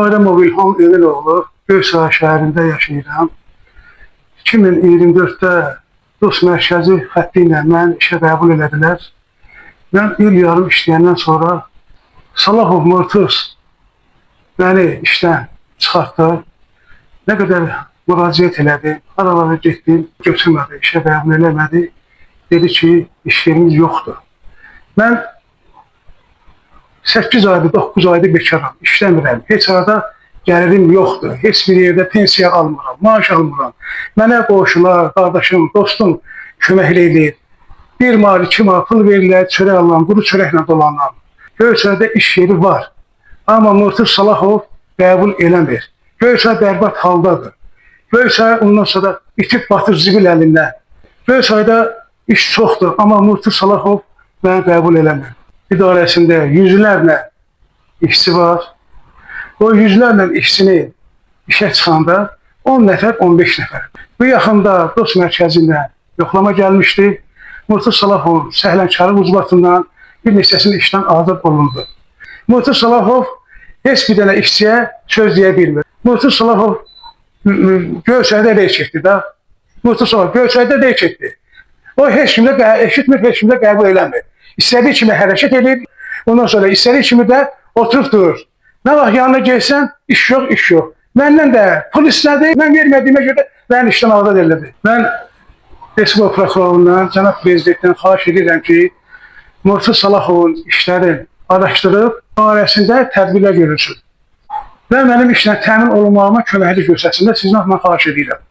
Bayramov İlham Eviloğlu, Göysaray şəhərində yaşayıram. 2024-də Dost mərkəzi xətti ilə mən işə qəbul elədilər. Mən il yarım işləyəndən sonra Salahov Murtuz məni işdən çıxartdı. Nə qədər müraciət elədi, haralara getdim, götürmədi, işə qəbul eləmədi. Dedi ki, iş yerimiz yoxdur. Mən 8 aydır, 9 aydır bekaram, işləmirəm. Heç arada gəlirim yoxdur. Heç bir yerdə pensiya almıram, maaş almıram. Mənə qonşular, qardaşım, dostum köməklik eləyir. Bir mal, iki mal pul verirlər, çörək alıram, quru çörəklə dolanıram. Göyçayda iş yeri var. Amma Murtuz Salahov qəbul eləmir. Göyçay bərbad haldadır. Göyçay ondan sonra itib batır zibil əlindən. Göyçayda iş çoxdur, amma Murtuz Salahov məni qəbul eləmir. İdarəsində yüzlərlə işçi var. O yüzlərlə işçini işə çıxanda 10 nəfər, 15 nəfər. Bu yaxında Dost mərkəzindən yoxlama gəlmişdi. Murtuz Salahov səhlənkarlıq ucbatından bir neçəsinin işdən azad olundu. Murtuz Salahov heç bir dənə işçiyə söz deyə bilmir. Murtuz Salahov Göyçayda rey çəkdi da. Murtuz Salahov Göyçayda rey çəkdi. O heç kimdə eşitmir, heç kimdə qəbul eləmir. İstədiyi kimi hərəkət edir, ondan sonra istədiyi kimi də oturub durur. Nə vaxt yanına gəlsən, iş yox, iş yox. Məndən də pul istədi, mən vermədiyimə görə məni işdən azad elədi. Mən Respublika prokurorundan, cənab prezidentdən xahiş edirəm ki, Murtuz Salahovun işləri araşdırıb, barəsində tədbirlər görülsün. Və mənim işlə təmin olunmağıma köməklik göstərsinlər, sizdən mən xahiş edirəm.